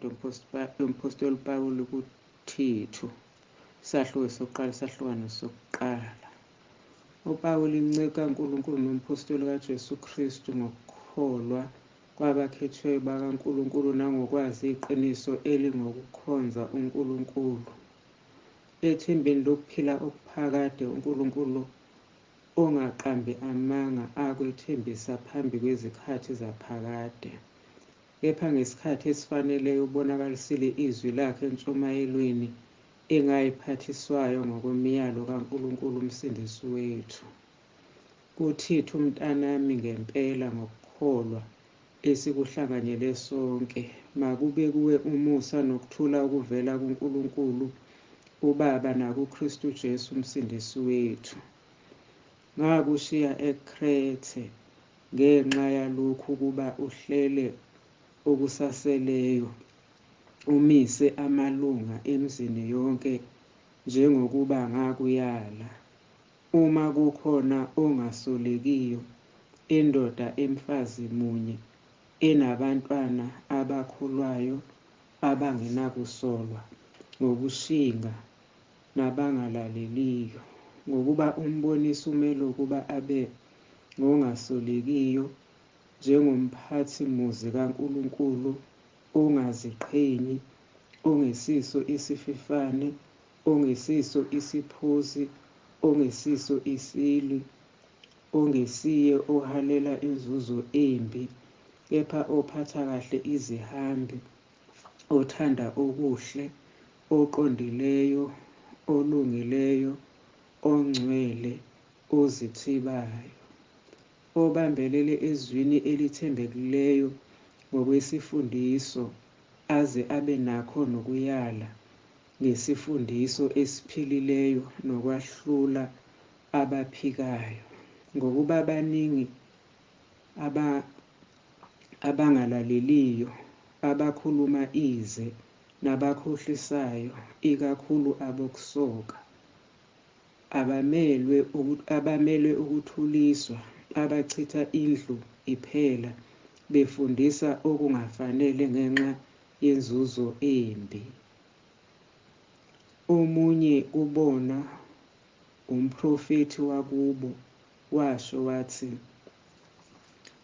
Incwadi yomphostoli Pawulu kuThithu, isahluko sokuqala, isahlukano sokuqala. UPawulu, inceku kaNkulunkulu nomphostoli kaJesu Kristu, ngokukholwa kwabakhethiweyo bakaNkulunkulu nangokwazi iqiniso elingokukhonza uNkulunkulu, ethembeni lokuphila okuphakade uNkulunkulu ongaqambi amanga akwethembisa phambi kwezikhathi zaphakade. Kepha ngesikhathi esifaneleyo ubonakalisile izwi lakhe entshumayelweni engayiphathiswayo ngokwemiyalo kaNkulunkulu uMsindisi wethu. KuThithu umntanami ngempela ngokukholwa esikuhlanganyele sonke, makube kuwe umusa nokuthula okuvela kuNkulunkulu uBaba nakuKristu Jesu uMsindisi wethu. Ngakushiya eKrethe ngenxa yalokhu ukuba uhlele okusaseleyo, umise amalunga emzini yonke njengokuba ngakuyala. Uma kukhona ongasolekiyo, indoda emfazi munye, enabantwana abakholwayo abangenakusolwa ngokushinga nabangalaleliyo, ngokuba umbonisi umele ukuba abe ngongasolekiyo njengomphathi-muzi kaNkulunkulu, ongaziqhenyi, ongesiso isififane, ongesiso isiphuzi, ongesiso isilwi, ongesiye ohalela inzuzo embi, kepha ophatha kahle izihambi, othanda okuhle, oqondileyo, olungileyo, ongcwele, ozithibayo, obambelele ezwini elithembekileyo ngokwesifundiso, aze abe nakho nokuyala ngesifundiso esiphilileyo nokwahlula abaphikayo. Ngokuba baningi abangalaleliyo, abakhuluma ize, nabakhohlisayo, ikakhulu abokusoka, abamelwe ukuthuliswa, abachitha indlu iphela, befundisa okungafanele ngenxa yenzuzo embi. Omunye kubona, umprofethi wakubo, washo wathi,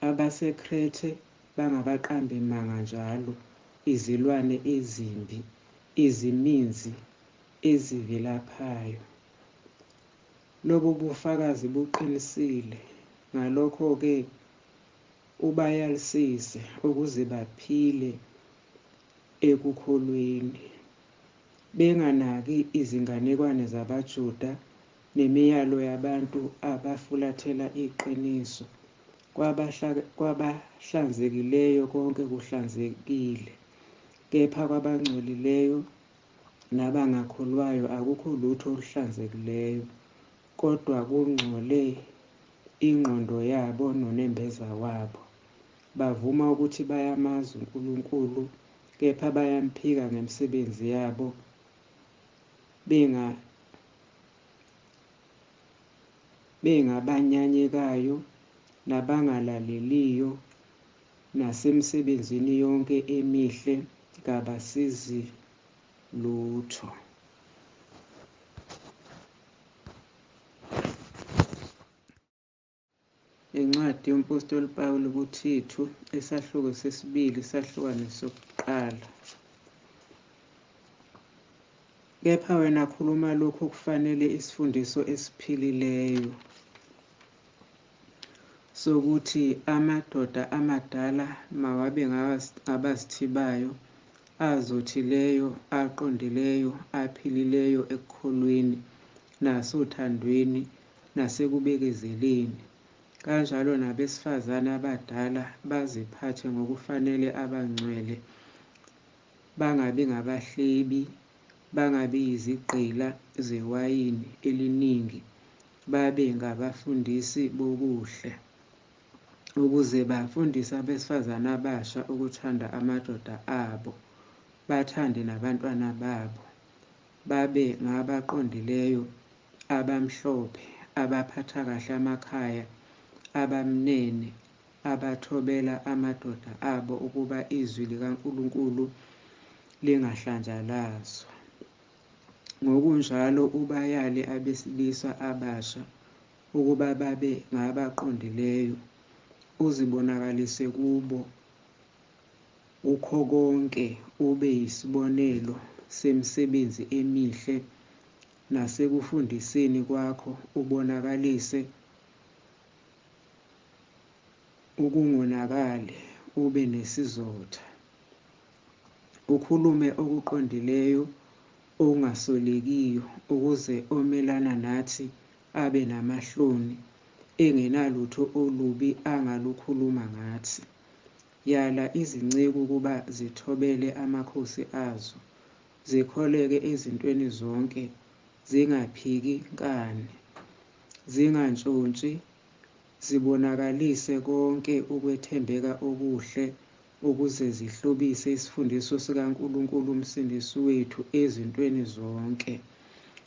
abaseKrethe bangabaqambi manga njalo, izilwane ezimbi, iziminzi ezivilaphayo. Lobu bufakazi buqinisile. Ngalokho-ke ubayalisise ukuze baphile ekukholweni, benganaki izinganekwane zabaJuda nemiyalo yabantu abafulathela iqiniso. Kwabahlanzekileyo konke kuhlanzekile, kepha kwabangcolileyo nabangakholwayo akukho lutho oluhlanzekileyo, kodwa kungcole ingqondo yabo nonembeza wabo. Bavuma ukuthi bayamazi uNkulunkulu, kepha bayamphika ngemisebenzi yabo, bengabanyanyekayo nabangalaleliyo, nasemsebenzini yonke emihle kabasizi lutho. Incwadi yompostoli Pawulu kuThithu, isahluko sesibili, isahlukano sokuqala. Kepha wena khuluma lokhu okufanele isifundiso esiphilileyo, sokuthi amadoda amadala mawabe ngabazithibayo, azothileyo, aqondileyo, aphilileyo ekukholweni, nasothandweni, nasekubekezeleni. Kanjalo nabesifazane abadala baziphathe ngokufanele abangcwele, bangabi ngabahlebi, bangabi yizigqila zewayini eliningi, babe ngabafundisi bokuhle, ukuze bafundise abesifazane abasha ukuthanda amadoda abo, bathande nabantwana babo, babe ngabaqondileyo, abamhlophe, abaphatha kahle amakhaya, abamnene, abathobela amadoda abo, ukuba izwi likaNkulunkulu lingahlanjalazwa. Ngokunjalo ubayale abesilisa abasha ukuba babe ngabaqondileyo, uzibonakalise kubo kukho konke, ube yisibonelo semisebenzi emihle, nasekufundiseni kwakho ubonakalise ukungonakali, ube nesizotha, ukhulume okuqondileyo okungasolekiyo, ukuze omelana nathi abe namahloni, engenalutho olubi angalukhuluma ngathi. Yala izinceku ukuba zithobele amakhosi azo, zikholeke ezintweni zonke, zingaphiki nkani, zingantshontshi, zibonakalise konke ukwethembeka okuhle, ukuze zihlobise isifundiso sikaNkulunkulu uMsindisi wethu ezintweni zonke.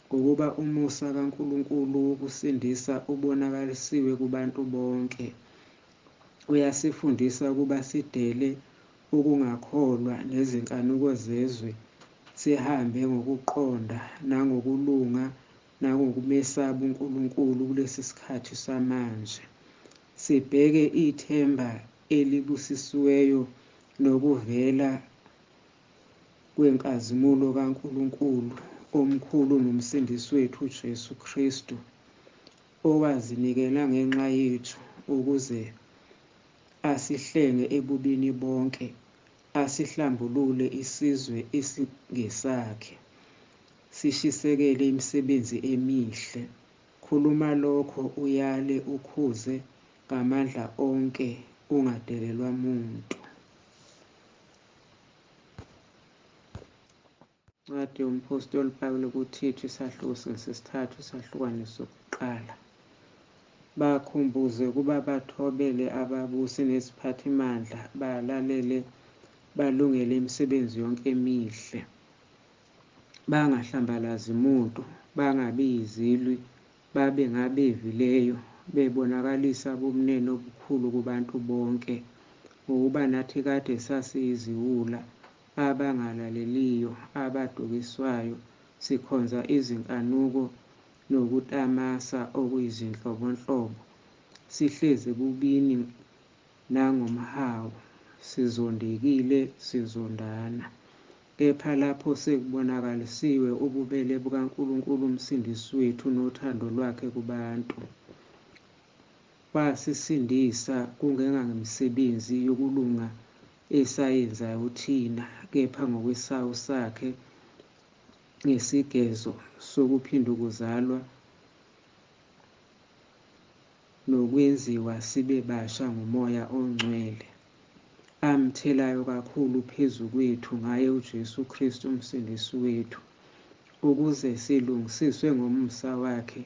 Ngokuba umusa kaNkulunkulu wokusindisa ubonakalisiwe kubantu bonke. Uyasifundisa ukuba sidele ukungakholwa nezinkanuko zezwe, sihambe ngokuqonda nangokulunga nangokumesaba uNkulunkulu kulesi sikhathi samanje. Sibheke ithemba elibusisiweyo nokuvela kwenkazimulo kaNkulunkulu omkhulu noMsindisi wethu uJesu Kristu, owazinikela ngenxa yethu ukuze asihlenge ebubini bonke, asihlambulule isizwe esingesakhe, sishisekele imisebenzi emihle. Khuluma lokho, uyale, ukhuze ngamandla onke, ungadelelwa muntu. Incwadi yomphostoli Pawulu kuThithu, isahluko sesithathu, isahlukwane sokuqala. Bakhumbuze ukuba bathobele ababusi neziphathimandla, balalele, balungele imisebenzi yonke emihle. Bangahlambalazi muntu, bangabi yizilwi, babe ngabevileyo, bebonakalisa ubumnene obukhulu kubantu bonke. Ngokuba nathi kade sasiyiziwula, abangalaleliyo, abadukiswayo, sikhonza izinkanuko nokutamasa okuyizinhlobonhlobo, sihlezi ebubini nangomhawu, sizondekile, sizondana. Kepha lapho sekubonakalisiwe ububele bukaNkulunkulu uMsindisi wethu nothando lwakhe kubantu, wasisindisa kungengangemisebenzi yokulunga esayenzayo thina, kepha ngokwesawu sakhe ngesigezo sokuphindukuzalwa nokwenziwa sibe basha nguMoya oNgcwele, amthelayo kakhulu phezu kwethu ngaye uJesu Kristu uMsindisi wethu, ukuze silungisiswe ngomusa wakhe,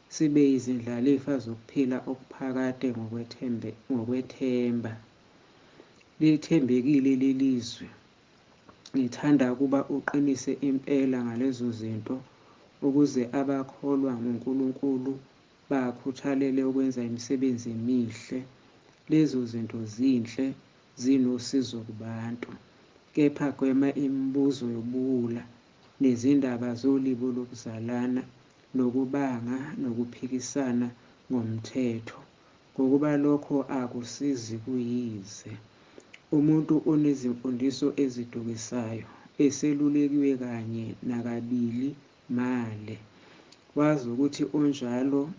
sibe yizindlalifa zokuphila okuphakade ngokwethemba. Lithembekile lelizwi. Ngithanda ukuba uqinise impela ngalezo zinto, ukuze abakholwa nguNkulunkulu bakhuthalele ukwenza imisebenzi emihle. Lezo zinto zinhle, zinosizo kubantu. Kepha gwema imibuzo yobuwula nezindaba zolibo lokuzalana, nokubanga nokuphikisana ngomthetho, ngokuba lokho akusizi kuyize. Umuntu onezimfundiso ezidukisayo, eselulekiwe kanye nakabili, male. Wazi ukuthi onjalo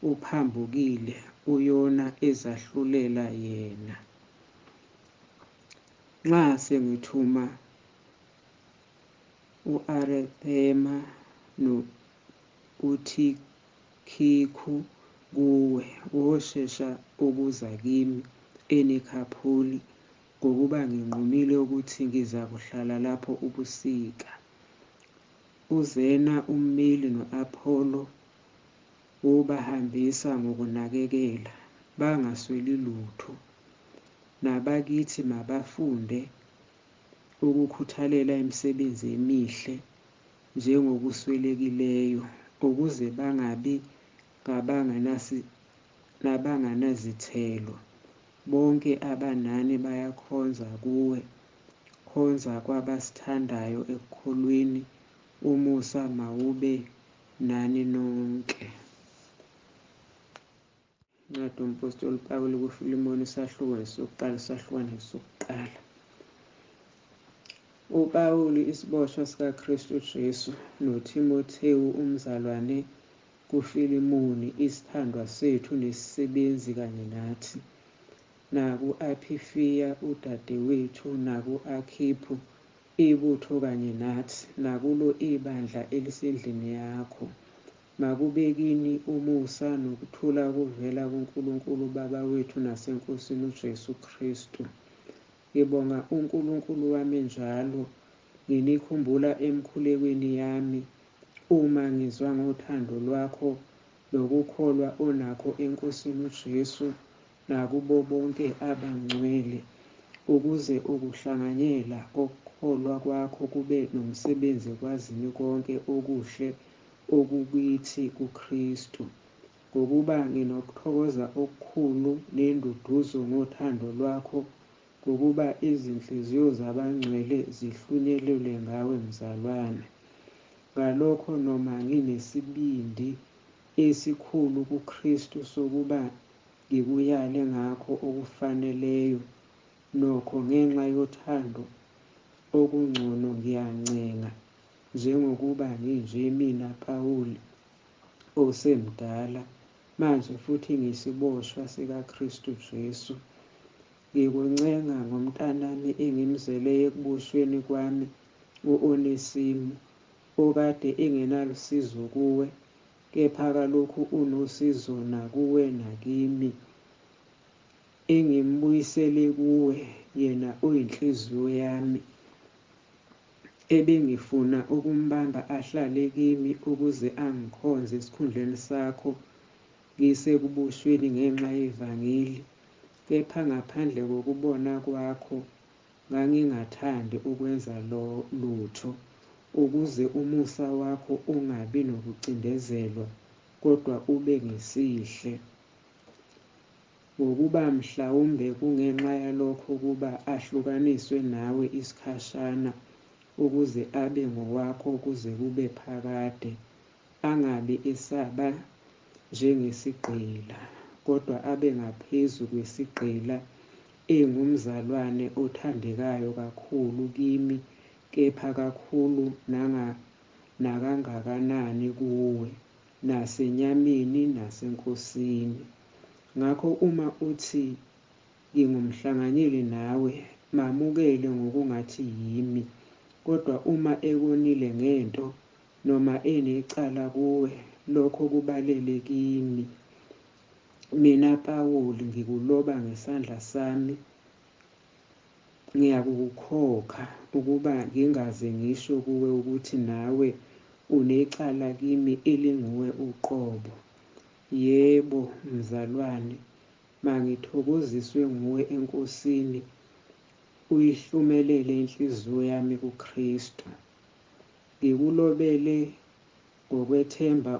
uphambukile, uyona ezahlulela yena. Nxa sengithuma u-Arethema no-Uthikhiku kuwe, woshesha ukuza kimi eNikhaphuli, ngokuba nginqumile ukuthi ngizakuhlala lapho ubusika. UZena ummeli no-Apholo wobahambisa ngokunakekela, bangasweli lutho. Nabakithi mabafunde ukukhuthalela imisebenzi emihle njengokuswelekileyo, ukuze bangabi ngabanganazithelo. Bonke abanani bayakhonza kuwe. Khonza kwabasithandayo ekukholweni. Umusa mawube nani nonke. Incwadi yoMpostoli Pawulu kuFilimoni, isahluko sokuqala, isahlukwane sokuqala. UPawulu, isiboshwa sikaKristu Jesu, noThimothewu umzalwane kuFilimoni, isithandwa sethu nesisebenzi kanye nathi, naku-Aphifiya udadewethu, naku-Akhiphu ibutho kanye nathi, nakulo ibandla elisendlini yakho. Makube kini umusa nokuthula kuvela kuNkulunkulu Baba wethu naseNkosini uJesu Kristu. Ngibonga uNkulunkulu wami njalo, nginikhumbula emikhulekweni yami, uma ngizwa ngothando lwakho nokukholwa onakho eNkosini uJesu nakubo bonke abangcwele, ukuze ukuhlanganyela kokukholwa kwakho kube nomsebenzi ekwazini konke okuhle okukithi kuKristu. Ngokuba nginokuthokoza okukhulu nenduduzo ngothando lwakho, ngokuba izinhliziyo zabangcwele zihlunyelelwe ngawe, mzalwane. Ngalokho noma nginesibindi esikhulu kuKristu sokuba ngikuyale ngakho okufaneleyo, nokho ngenxa yothando okungcono ngiyancenga, njengokuba nginje mina Pawuli osemdala, manje futhi ngisiboshwa sikaKristu Jesu. Ngikuncenga ngomntanami engimzele ekuboshweni kwami, u-Onesimu, okade engenalusizo kuwe, kepha kalokhu unosizo nakuwe nakimi, engimbuyisele kuwe, yena oyinhliziyo yami, ebengifuna ukumbamba ahlale kimi ukuze angikhonze esikhundleni sakho ngisekuboshweni ngenxa yevangeli. Kepha ngaphandle kokubona kwakho ngangingathandi ukwenza lutho, ukuze umusa wakho ungabi nokucindezelwa, kodwa ube ngesihle. Ngokuba mhlawumbe kungenxa yalokho ukuba ahlukaniswe nawe isikhashana, ukuze abe ngowakho kuze kube phakade, angabi esaba njengesigqila, kodwa abe ngaphezu kwesigqila, engumzalwane othandekayo kakhulu kimi, kepha kakhulu nakangakanani kuwe, nasenyameni naseNkosini. Ngakho uma uthi ngingumhlanganyeli nawe, mamukele ngokungathi yimi. Kodwa uma ekonile ngento, noma enecala kuwe, lokho kubalele kimi. Mina Pawuli ngikuloba ngesandla sami, ngiyakukukhokha, ukuba ngingaze ngisho kuwe ukuthi nawe unecala kimi elinguwe uqobo. Yebo, mzalwane, mangithokoziswe nguwe eNkosini, uyihlumelele inhliziyo yami kuKristu. Ngikulobele ngokwethemba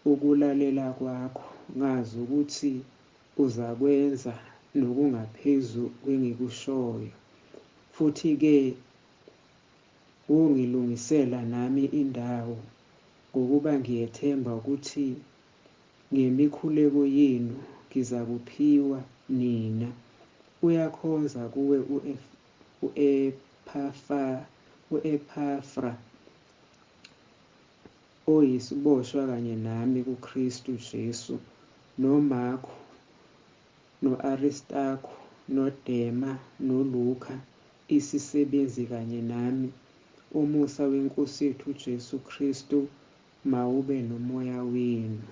ukulalela kwakho, ngazi ukuthi uzakwenza nokungaphezu kwengikushoyo. Futhi-ke wongilungisela nami indawo, ngokuba ngiyethemba ukuthi ngemikhuleko yenu ngizakuphiwa nina. Uyakhonza kuwe u-Ephafra, oyisiboshwa kanye nami kuKristu Jesu, noMarko, no-Aristarku, noDema, noLuka, isisebenzi kanye nami. Umusa weNkosi yethu uJesu Kristu mawube nomoya wenu.